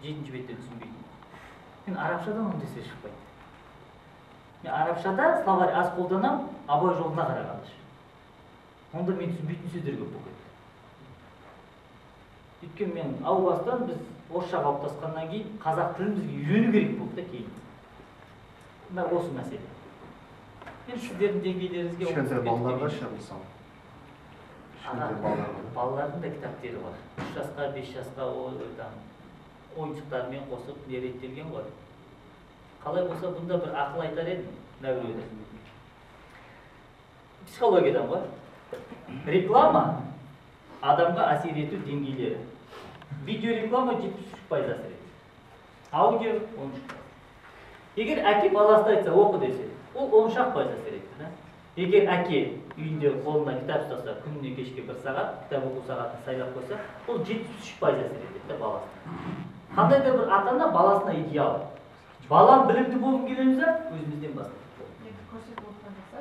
7-ші беттен түсінбейтін. Мен арабшадан ондай сөз шықпайды. Мен арабшада словарь аз қолданамын, Абай жолына қарағанда. Онда мен түсінбейтін сөздер көп болып кетті. Өйткені мен әу бастан біз орысша қалыптасқаннан кейін қазақ тілін бізге үйрену керек болды да кейін. Мына осы мәселе. Мен сіздердің деңгейлеріңізге кішкентай балаларға ше мысалы. Кішкентай балаларға. Балалардың да кітаптері бар. 3 жасқа, 5 жасқа там ойыншықтармен қосып не реттелген ғой. Қалай болса бұнда бір ақыл айтар едім мына біреуді. Психологиядан ғой. Реклама адамға әсер ету деңгейлері. Видеореклама 73% әсер етеді. Аудио 13%. Егер әке баласына айтса оқы десе, ол 13% әсер етті, да? Егер әке үйінде қолына кітап ұстаса, күніне кешке 1 сағат кітап оқу сағатын сайлап қойса, ол 73% әсер етеді да баласына. Қандай да бір ата-ана баласына идеал. Балам білімді болғым келеміз, өзімізден бастап. Енді көрсетіп оқыған болса,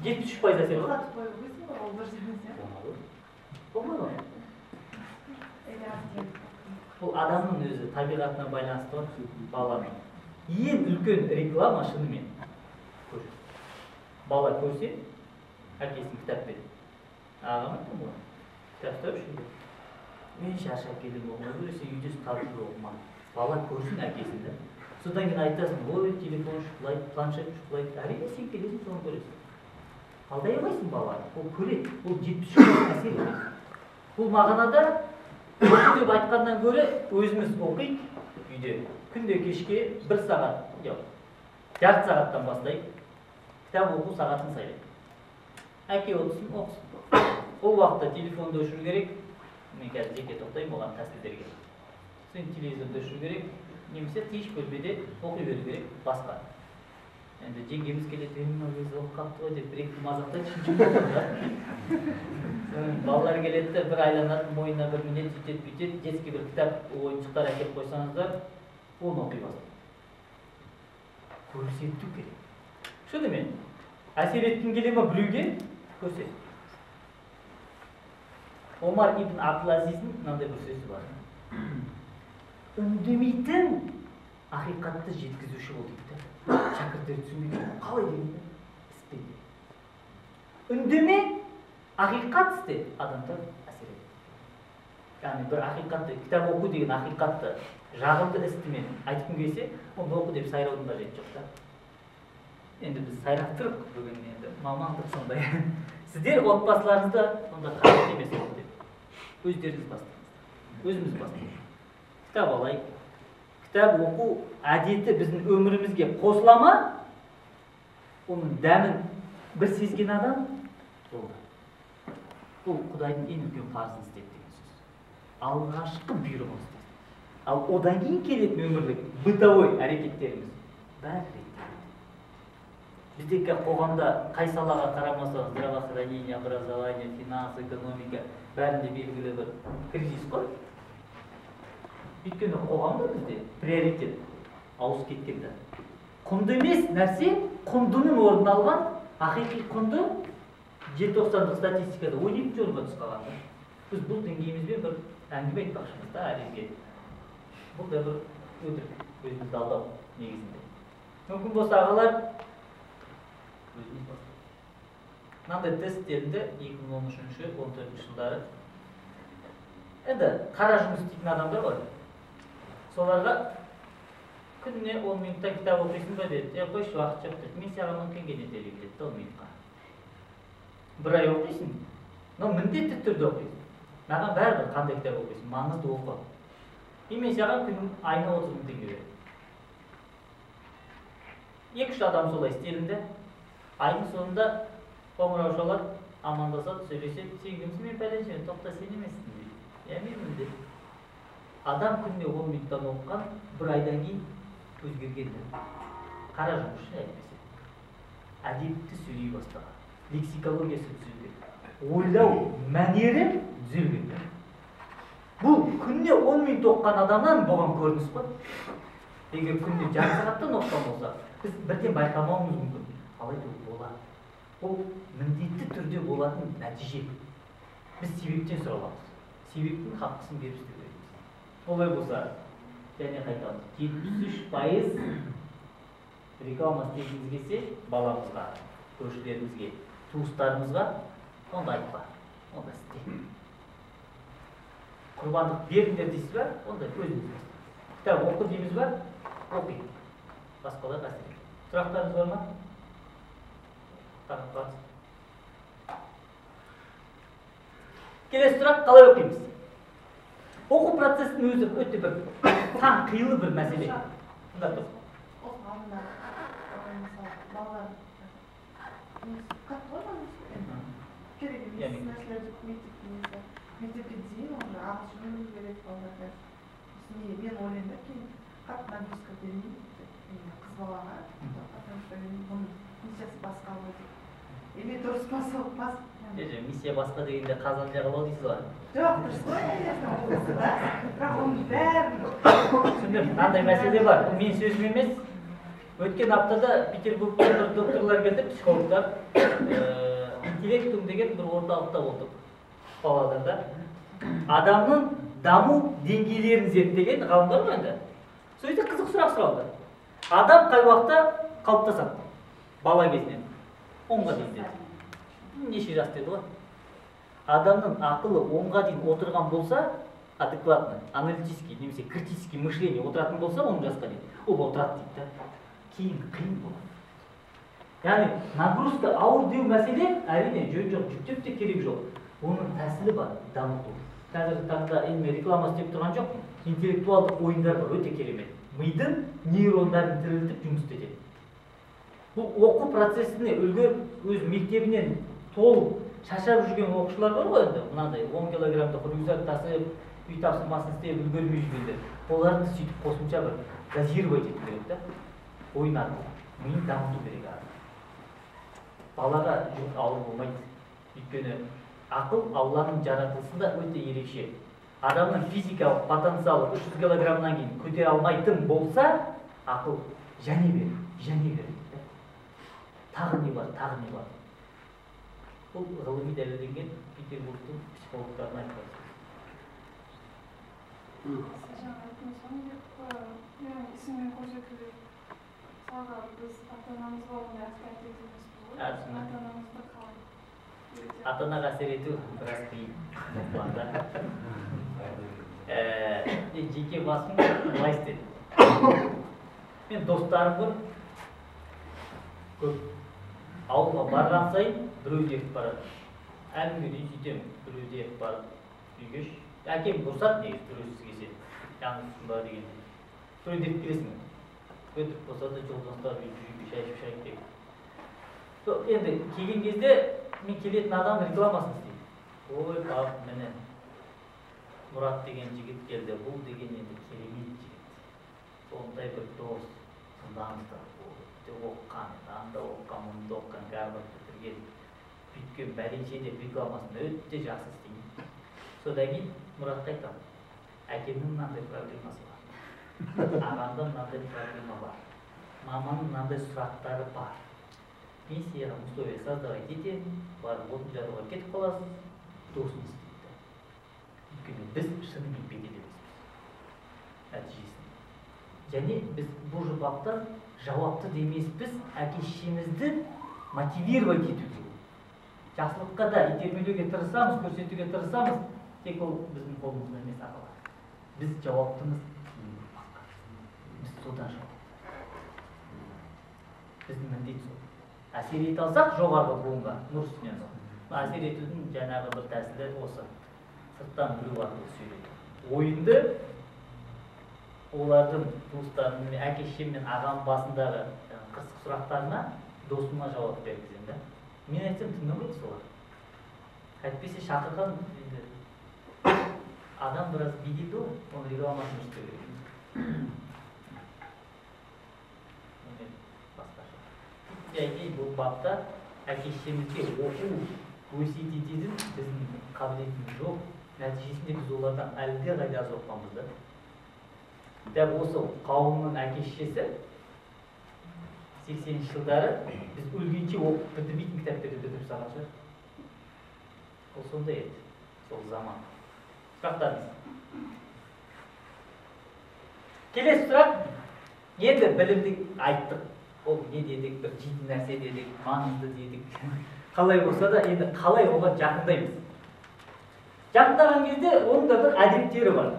73% әсер болады. Ол бір жерден. Болмайды ғой. Бұл адамның өзі табиғатына байланысты ғой, баланың. Ең үлкен реклама шынымен көр. Бала көрсе, әкесін кітап береді. Ағам айтты ғой, кітап ұстап жүрді. Мен шаршап келдім, оқымай көрсе, үйде табып жүр оқыма. Бала көрсін әкесін да. Содан кейін айтасың, ой, телефон шұқылайды, планшет шұқылайды. Әрине сен келесің, соны көресің. Алдай алмайсың баланы, ол көреді, ол 73% әсер етеді. Бұл мағынада оқы деп айтқаннан гөрі өзіміз оқиық үйде. Күнде кешке 1 сағат, жоқ, жарты сағаттан бастайық, кітап оқу сағатын сайлайық. Әке отырсын, оқысын. Ол уақытта телефонды өшіру керек. Мен қазір жеке тоқтаймын оған тәсілдерге. Сен телевизорды өшіру керек, немесе тыныш бөлмеде оқи беру керек басқа. Енді жеңгеміз келеді, мынау өзі оқып қалыпты ғой деп бір-екі мазақтайды, үшінші болды да. Балалар келеді де бір айланады, мойнына бір мінеді, сөйтеді, бүйтеді, детский бір кітап, ойыншықтар әкеліп қойсаңыздар, оны оқи бастайды. Көрсету керек. Шынымен, әсер еткің келе ме біреуге? Көрсет. Омар ибн Абдулазиздің мынандай бір сөзі бар. Үндемейтін ақиқатты жеткізуші бол дейді. Шәкірттер түсінбейді, қалай дегенде істе дейді. Үндеме, ақиқат істе, адамдар әсер етеді. Яғни бір ақиқатты, кітап оқу деген ақиқатты, жағымды істі мен айтқым келсе, оны оқы деп сайраудың қажеті жоқ та. Енді біз сайрап тұрық бүгін, енді мамандық сондай. Сіздер отбасыларыңызда онда қажет емес оқы деп. Өздеріңіз бастаңыздар. Өзіміз бастаңыз. Кітап алайық. Кітап оқу әдеті біздің өмірімізге қосыла ма? Оның дәмін бір сезген адам болды. Бұл Құдайдың ең үлкен парызын істеді деген сөз. Алғашқы бұйрығын істеді. Ал одан кейін келетін өмірлік бытовой әрекеттеріміз бәрі реттеледі. Бізде қоғамда қай салаға қарамасаңыз, здравоохранение, образование, финанс, экономика, бәрінде белгілі бір кризис қой. Өйткені қоғамда бізде приоритет ауыс кеткен да. Құнды емес нәрсе құндының орнын алған, ақиқи құнды желтоқсандық статистикада 12 орынға түсіп қалған. Біз бұл деңгейімізбен бір әңгіме айтпақшымыз да әлемге. Бұл да бір өтірік, өзімізді алдау негізінде. Мүмкін болса ағалар өзіміз бастайық. Мынандай тест істелінді 2013-14 жылдары. Енді қара жұмыс істейтін адамдар ғой. Соларға күніне 10 минутта кітап оқисың ба деді. Е, қойшы, уақыт жоқ деді. Мен саған 10 теңгеден төлеймін деді 10 минутқа. Бір ай оқисың, но міндетті түрде оқисың. Маған бәрібір қандай кітап оқисың, маңызды оқы. И мен саған күнін айына 30 мың теңге беремін. 2-3 адам солай істелінді. Айдың соңында қоңырау шалады, амандасады, сөйлеседі. Сен кімсің, мен пәленшемін, тоқта, сен емессің дейді. Иә, менмін деді. Адам күніне 10 минуттан оқыған, бір айдан кейін өзгерген де. Қара жұмысшы әйтпесе. Әдепті сөйлей бастаған, лексикологиясы түзелген, ойлау мәнері түзелген. Бұл күніне 10 минут оқыған адамнан болған көрініс қой. Егер күніне жарты сағаттан оқыған болса, біз бірден байқамауымыз мүмкін. Алайда ол болады. Ол міндетті түрде болатын нәтиже. Біз себептен сұраламыз. Себептің хақысын беріп істеу керекпіз. Олай болса, Және қайтамыз. 73% реклама істегіміз келсе баламызға, көршілерімізге, туыстарымызға, онда айтпа, онда істе. Құрбандық беріңдер дейсіз ба, онда өзіңіз. Кітап оқы дейміз ба, оқи. Басқаларға әсер етеді. Сұрақтарыңыз бар ма? Келесі сұрақ, қалай оқимыз? Оқу процесінің өзі өте бір сан қилы бір мәселе. Тыңдап тұр. Осы алдында, мысалы, балалар қатты ғой керек емес нәрселер деп мектепке дейін уже ағылшын білу керек балаларға. Мен ойлаймын да, кейін қатты нагрузка бермеймін деп қыз балаға, потому что оның миссиясы басқа ғой деп. Или дұрыс па сол бас? Миссия басқа дегенде қазан жағалау дейсіз ғой? Жоқ, дұрыс қой, конечно, ол да. Бірақ оның бәрін түсіндім, мынандай мәселе бар. Бұл менің сөзім емес. Өткен аптада Петербургтен бір докторлар келді, психологтар. Интеллектум деген бір орталықта болдық Павлодарда. Адамның даму деңгейлерін зерттеген ғалымдар ғой енді. Сол жерде қызық сұрақ сұралды. Адам қай уақытта қалыптасады? Бала кезінен 10-ға дейін деді. Неше жас деді ғой. Адамның ақылы 10-ға дейін отырған болса, адекватно, аналитический немесе критический мышление отыратын болса, 10 жасқа дейін, ол отырады дейді да. Кейін қиын болады. Яғни нагрузка ауыр деу мәселе, әрине, жөн жоқ, жүктеп те керек жоқ. Оның тәсілі бар, дамыту. Қазіргі таңда енді мен реклама істеп тұрған жоқпын. Интеллектуалдық ойындар бар, өте керемет. Мидың нейрондарын тірілтіп жұмыс істетеді. Бұл оқу процесіне үлгеріп, өз мектебінен толып шаршап жүрген оқушылар бар ғой енді, мынандай 10 килограммдық рюкзак тасып, үй тапсырмасын істеп үлгермей жүргендер. Оларды сөйтіп қосымша бір дозировать ету керек та. Ойын арқылы миын дамыту керек адам. Балаға жүк ауыр болмайды. Өйткені ақыл Алланың жаратылысында өте ерекше. Адамның физикалық потенциалы 300 килограммнан кейін көтере алмайтын болса, ақыл және бер, және бер. Тағы не бар, тағы не бар. Бұл ғылыми дәлелденген Петербургтың психологтарына айтқан сөз. Сіз жаңа айттыңыз ғой, ісімен көрсетілу. Мысалға, біз ата-анамызға ондай авторитет емеспіз ғой. Ата-анамызды қалай үйретеміз? Ата-анаға әсер ету біраз қиын. Жеке басым былай істедім. Мен достарым бар, көп. Ауылға барған сайын біреуді ертіп барады. Әлі күнге дейін сөйтемін, біреуді ертіп барып үйге. Әкем ұрсады негізі біреусіз келсе, жаңғызсың ба дегенде. Біреуді ертіп келесің. Өтірік болса да жолдастар үйге шай ішіп шай деп. Енді келген кезде мен келетін адам рекламасын істейді. Ой, пап, міне Мұрат деген жігіт келді, бұл деген енді керемет жігіт. Сондай бір дос, тыңдаңыздар, оқыған, анда оқыған, мұнда оқыған, Гарвард бітірген, бүйткен бәленше деп рекламасын өте жақсы істейді. Содан кейін Мұратқа айтамын, әкемнің мынандай проблемасы бар, ағамда мынандай проблема бар, маманың мынандай сұрақтары бар. Мен саған условия создавать етемін, барып отын жаруға кетіп қаласыз, досын істейді. Өйткені біз шынымен беделі емеспіз нәтижесінде. Және біз бұл жұбаптан жауапты да емеспіз, әке шешемізді мотивировать етуге. Жақсылыққа да итермелеуге тырысамыз, көрсетуге тырысамыз, тек ол біздің қолымызда емес ағалар. Біз жауаптымыз кейінгі ұрпаққа. Біз содан жауапты. Біздің міндет сол. Әсер ете алсақ жоғарғы буынға, нұр үстіне нұр. Әсер етудің жаңағы бір тәсілі осы. Сырттан біреу арқылы сөйлету. Ойынды олардың туыстарының, әке шешем мен ағам басындағы қырсық сұрақтарына досыма жауап бергіземін да. Мен айтсам тыңдамайды солар. Әйтпесе шақырған енді адам біраз беделді ғой, оның рекламасын істеу керек. Басқаша. Айтайын, бұл бапта әке шешемізге оқу өсиет ететін біздің қабілетіміз жоқ. Нәтижесінде біз олардан әлдеқайда аз оқығанбыз да. Дәл осы қауымның әке шешесі 80-ші жылдары біз өлгенше оқып бітірмейтін кітаптерді бітіріп тастаған шығар. Ол сондай еді, сол заман. Сұрақтарыңыз? Келесі сұрақ. Енді білімді айттық. Ол не дедік, бір жейтін нәрсе дедік, маңызды дедік. Қалай болса да, енді қалай оған жақындаймыз? Жақындаған кезде оның да бір әдептері бар.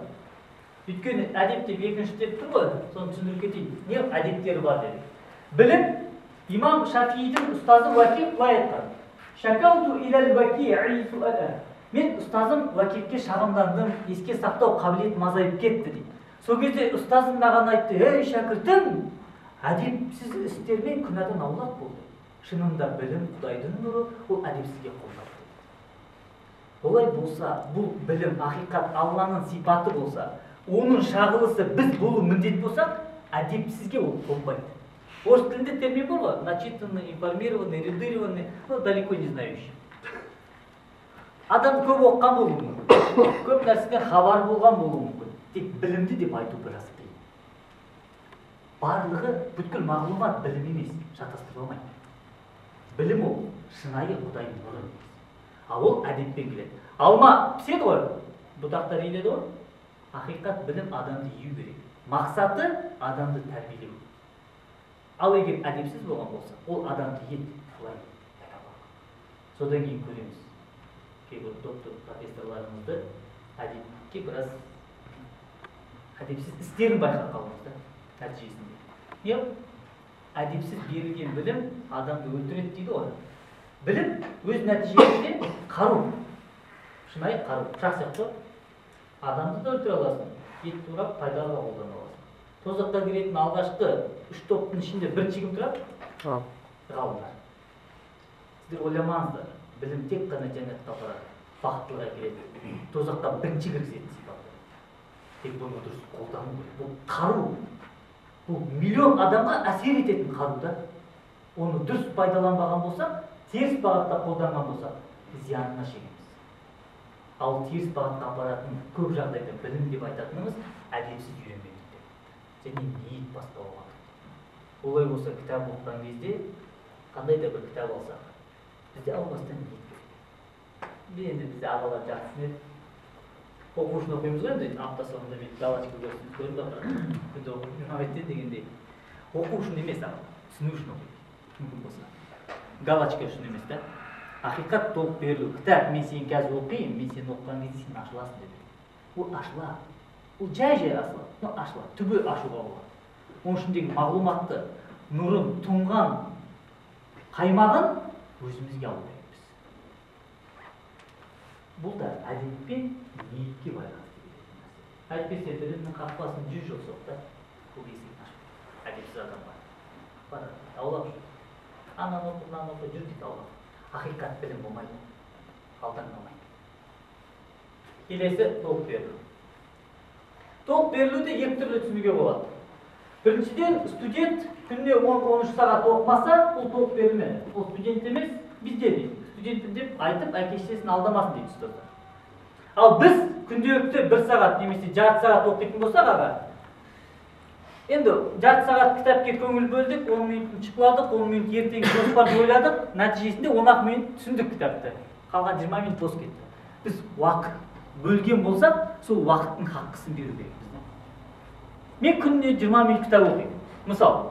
Өйткені әдеп деп екінші деп тұр ғой, соны түсіндіріп кетейін. Не әдептері бар дедік. Білім, имам Шафиидің ұстазы Уәки былай айтқан. Шакауту иләл уәки'i суала. Мен ұстазым Уәкиге шағымдандым, еске сақтау қабілетім азайып кетті дейді. Сол кезде ұстазым маған айтты: "Ей шәкіртім, әдепсіз істермен күнәдан аулақ бол." Шынында білім Құдайдың нұры, ол әдепсізге қонбайды. Олай болса, бұл білім ақиқат Алланың сипаты болса, оның шағылысы біз болу міндет болсақ, әдепсізге ол қонбайды. Орыс тілінде термин бар ғой, начитанный, информированный, эрудированный, но далеко не знающий. Адам көп оқыған болуы мүмкін, көп нәрседен хабар болған болуы мүмкін. Тек білімді деп айту біраз қиын. Барлығы бүткіл мағлұмат білім емес, шатастырып алмайды. Білім ол шынайы Құдайдың нұры емес. Ал ол әдеппен келеді. Алма піседі ғой, бұтақтар иіледі ғой. Ақиқат білім адамды ию керек. Мақсаты адамды тәрбиелеу. Ал егер әдепсіз болған болса, ол адамды ет, құлай тәкаппар. Содан кейін көреміз. Кейбір доктор, профессорларымызды әдепке біраз әдепсіз істерін байқап қаламыз да нәтижесінде. Не? Әдепсіз берілген білім адамды өлтіреді дейді ғой. Білім өз нәтижесінде қару. Шынайы қару, пышақ сияқты. Адамды да өлтіре аласың, ет турап пайдаға қолдана аласың. Тозаққа кіретін алғашқы үш топтың ішінде бірінші кім тұрады? Ғалымдар. Сіздер ойламаңыздар, білім тек қана жәннатқа апарады, бақыттылық әкеледі. Тозаққа бірінші кіргізетін сипат. Тек бұны дұрыс қолдану керек. Бұл қару. Бұл миллион адамға әсер ететін қару да. Оны дұрыс пайдаланбаған болсақ, теріс бағытта қолданған болсақ, зиянына шегеміз. Ал теріс бағытқа апаратын көп жағдайда білім деп айтатынымыз әдепсіз үйренбегендіктен және ниет басқа болғандықтан. Олай болса, кітап оқыған кезде қандай да бір кітап алсақ, бізде әу бастан ниет керек. Енді бізде ағалар жақсы түсінеді. Оқу үшін оқимыз ғой енді, апта соңында мен галочка көрсін, көрінді апарады. Күнде оқимын дегендей. Оқу үшін емес, аға, түсіну үшін оқиды. Мүмкін болса. Галочка үшін емес та. Ақиқат толық берілу. Кітап, мен сені қазір оқиын, мен сені оқыған кезде сен ашыласың деп. Ол ашылады. Ол жай-жай ашылады, но ашылады. Түбі ашуға болады. Оның ішіндегі мағлұматты, нұрын, тұнған қаймағын өзімізге алу керекпіз. Бұл да әдеппен ниетке байланысты келетін нәрсе. Әйтпесе білімнің қақпасын 100 жыл соқты, бұл есігін ашпайды. Әдепсіз адамға. Барады, аулақ жүр. Ананы оқы, мынаны оқы, жүр дейді аулақ. Ақиқат білім болмайды, алданбамайды. Келесі толық берілу. Толық берілуді екі түрлі түсінуге болады. Біріншіден, студент күніне 10-13 сағат оқымаса, ол толық берілмеді. Ол студент емес, бездельник. Студентпін деп айтып, әке шешесін алдамасын дейді ұстаздар. Ал біз күнделікті 1 сағат немесе жарты сағат оқитын болсақ, аға, енді жарты сағат кітапке көңіл бөлдік, 10 минут шықладық, 10 минут ертеңгі жоспарды ойладық, нәтижесінде 10 минут түсіндік кітапты. Қалған 20 минут бос кетті. Біз уақыт бөлген болсақ, сол уақыттың хаққысын беру керекпіз. Мен күніне 20 минут кітап оқимын. Мысалы,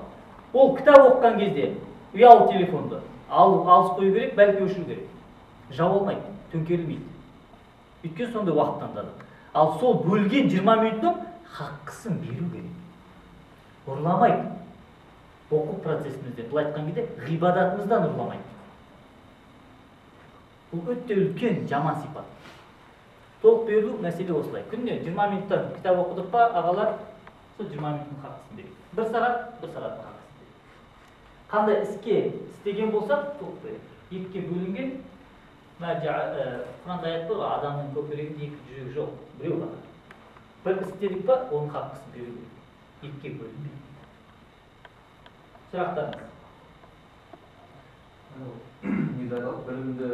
ол кітап оқыған кезде ұялы телефонды алыс қою керек, бәлки өшіру керек. Жабылмайды, төңкерілмейді. Өйткені сондай уақыт таңдадық. Ал сол бөлген 20 минуттың хаққысын беру керек. Ұрламайды. Оқу процесімізде, былай айтқан кезде, ғибадатымыздан ұрламайды. Бұл өте үлкен жаман сипат. Толық берілу мәселе осылай. Күніне 20 минуттан кітап оқыдық па, ағалар, сол 20 минуттың хаққысын берейік. 1 сағат, 1 сағаттың хаққысын берейік. Қандай іске істеген болсақ, толық берейік. Екіге бөлінген, Құранда аят бар ғой, адамның көкірегінде екі жүрегі жоқ, біреу ғана. Бір істедік па, оның хаққысын беру керек. Екіге бөлінбейді. Сұрақтарыңыз? Негізі айталық, білімді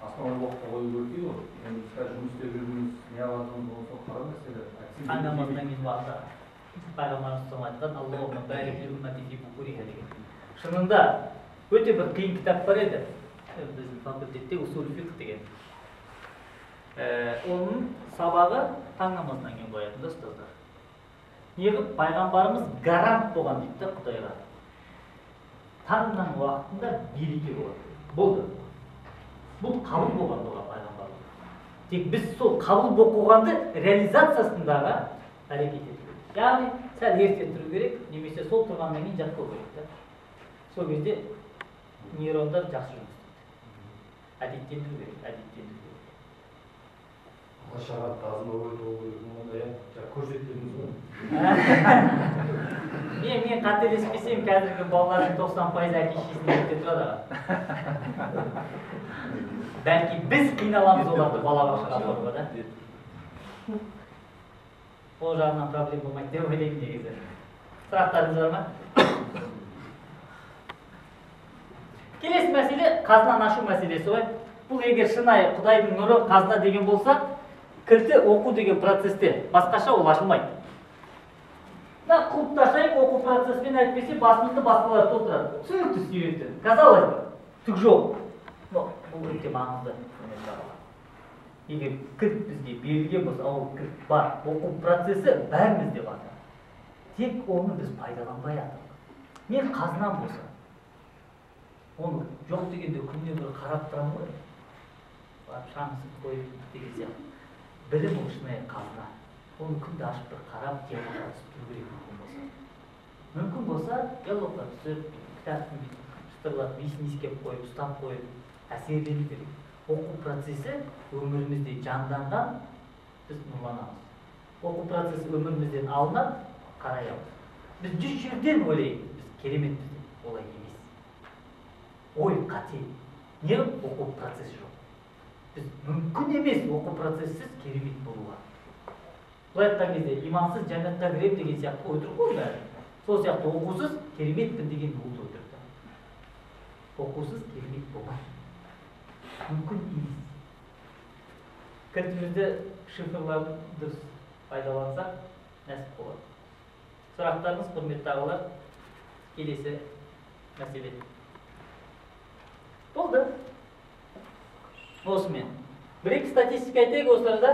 основной уақытқа қою керек дейді ғой. Енді біз қазір жұмыс істеп жүрміз, не алатынымыз болса қара мәселе. Таң намазынан кейін уақытта пайғамбарымыз айтқан Аллахумма барик ли уммати фи букуриха деген. Шынында өте бір қиын кітап бар еді. Біздің факультетте усул фиқх деген. Оның сабағы таң намазынан кейін қоятын да ұстаздар. Неғып пайғамбарымыз гарант болған дейді да Құдайға. Таңның уақытында береке болады. Болды. Бұл қабыл болған дұға пайғамбарымыз. Тек біз сол қабыл болып қойғанды реализациясындағы әрекет ету керек. Яғни сәл ерте тұру керек, немесе сол тұрғаннан кейін жатпау керек та. Сол кезде нейрондар жақсы жұмыс істейді. Әдеттендіру керек, әдеттендіру керек. Шағат тазына ой толу керек, онда иә, жаңа көрсеттіңіз ғой. Мен қателеспесем, қазіргі балалардың 90% әке шешесінен ерте тұрады аға. Бәлки біз қиналамыз оларды балабақшаға апаруға да. Ол жағынан проблема болмайды деп ойлаймын негізі. Сұрақтарыңыз бар ма? Келесі мәселе қазынаны ашу мәселесі ғой. Бұл егер шынайы Құдайдың нұры қазына деген болса, кілті оқу деген процесте басқаша ол ашылмайды. Мына құлыпты ашайық, оқу процесімен әйтпесе басымызды басқалар толтырады. Түсінікті себепті. Казалось бы, түк жоқ. Но бұл өте маңызды. Егер кілт бізге берілген болса, ол кілт бар. Оқу процесі бәрімізде бар. Тек оны біз пайдаланбай жатырмыз. Мен қазынам болса, оны жоқ дегенде күніне бір қарап тұрамын ғой. Барып шаңысын қойып деген сияқты. Білім ол шынайы қазына. Оны күнде ашып бір қарап, диалогқа түсіп тұру керек мүмкін болса. Мүмкін болса, диалогқа түсіп, кітаптың шытырлап, иісін иіскеп қойып, ұстап қойып, әсерлену керек. Оқу процесі өмірімізде жанданған, біз нұрланамыз. Оқу процесі өмірімізден алынады, қараямыз. Біз жүз жерден ойлаймыз, біз кереметпіз деп. Олай емес. Ой қате. Неғып оқу процесі жоқ? Біз мүмкін емес оқу процесісіз керемет болуға. Былай айтқан кезде имансыз жәннатқа кірем деген сияқты өтірік қой бәрі. Сол сияқты оқусыз кереметпін деген ол да өтірік. Оқусыз керемет болмайды. Мүмкін емес. Кілтімізді шифрларын дұрыс пайдалансақ, нәсіп болады. Сұрақтарыңыз, құрметті ағалар, келесі мәселе. Болды. Осымен. Бір-екі статистика айтайық осы арада.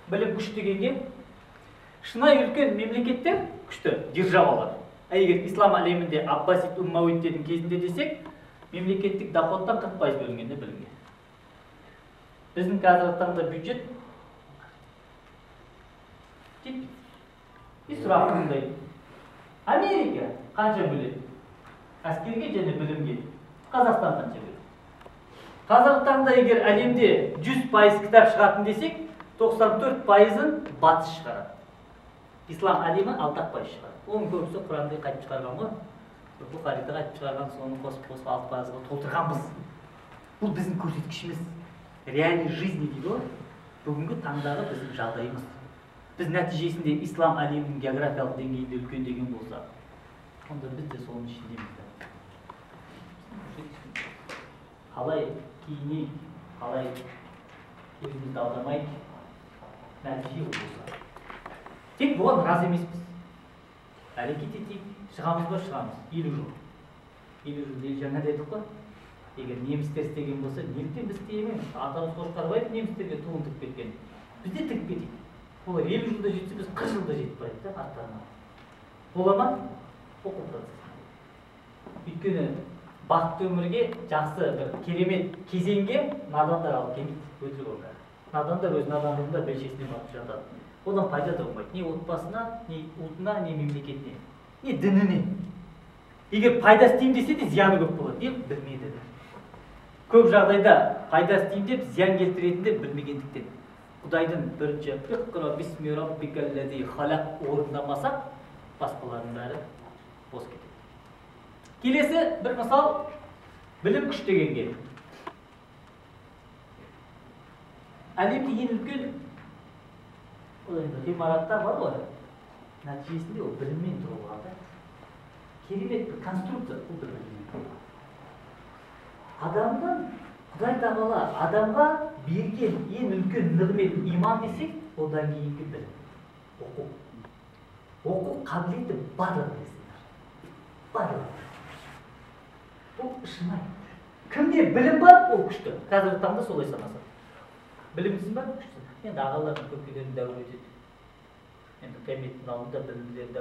Білім күш дегенге. Шынайы үлкен мемлекеттер күшті, державалар. Егер ислам әлемінде Аббасид Уммауидтердің кезінде десек, мемлекеттік доходтан 40% бөлінгенде білімге. Біздің қазіргі таңда бюджет жетпейді. И сұрақ туындайды. Америка қанша бөледі? Әскерге және білімге. Қазақстан қанша бөледі? Қазіргі таңда егер әлемде 100% кітап шығатын десек, 94%-ын батыс шығарады. Ислам әлемі 6% шығарады. Оның көбісі Құранды қайтып шығарған ғой. Бұхариді қайтып шығарған, соны қосып-қосып 6%-ға толтырғанбыз. Бұл біздің көрсеткішіміз. Реальный жизни дейді ғой. Бүгінгі таңдағы біздің жағдайымыз. Біз нәтижесінде ислам әлемінің географиялық деңгейінде үлкен деген болса, онда біз де соның ішіндеміз. Қалай киінейік, қалай өзімізді алдамайық, нәтиже ол болса. Тек бұған разы емеспіз. Әрекет етейік, шығамыз ба, шығамыз. 50 жыл. 50 жыл дейді, жаңа дедік қой. Егер немістер істеген болса, неліктен біз істей алмаймыз? Атамыз Қошқарбаев немістерге туын тігіп кеткен. Біз де тігіп кетейік. Олар 50 жылда жетсе, біз 40 жылда жетіп барайық та арттарына. Бола ма? Оқу процесі. Өйткені бақытты өмірге, жақсы бір керемет кезеңге надандар алып келмейді, өтірік ол бәрі. Надандар өз надандығында белшесіне батып жатады. Одан пайда да болмайды. Не отбасына, не ұлтына, не мемлекетіне, не дініне. Егер пайда істеймін десе де зияны көп болады. Не білмейді. Көп жағдайда пайда істеймін деп зиян келтіретінді білмегендіктен. Құдайдың бірінші «Иқра бисми раббикаллази халақ» орындамасақ, басқалардың бәрі бос кетеді. Келесі бір мысал білім күш дегенге. Әлемде ең үлкен ғимараттар бар ғой. Нәтижесінде ол біліммен тұрылған да. Керемет бір конструкция, бұл да біліммен тұрылған. Адамның Құдай тағала адамға берген ең үлкен нығмет иман десек, одан кейінгі білім, оқу. Оқу қабілеті барлық білесіңдер. Барлық. Бұл шынайы. Кімде білім бар, ол күшті. Қазіргі таңда солай санаса. Білімсіз ба? Күшті. Енді ағалардың көкелерінің дәуірі өтеді. Енді Қияметтің алдында білімділерді.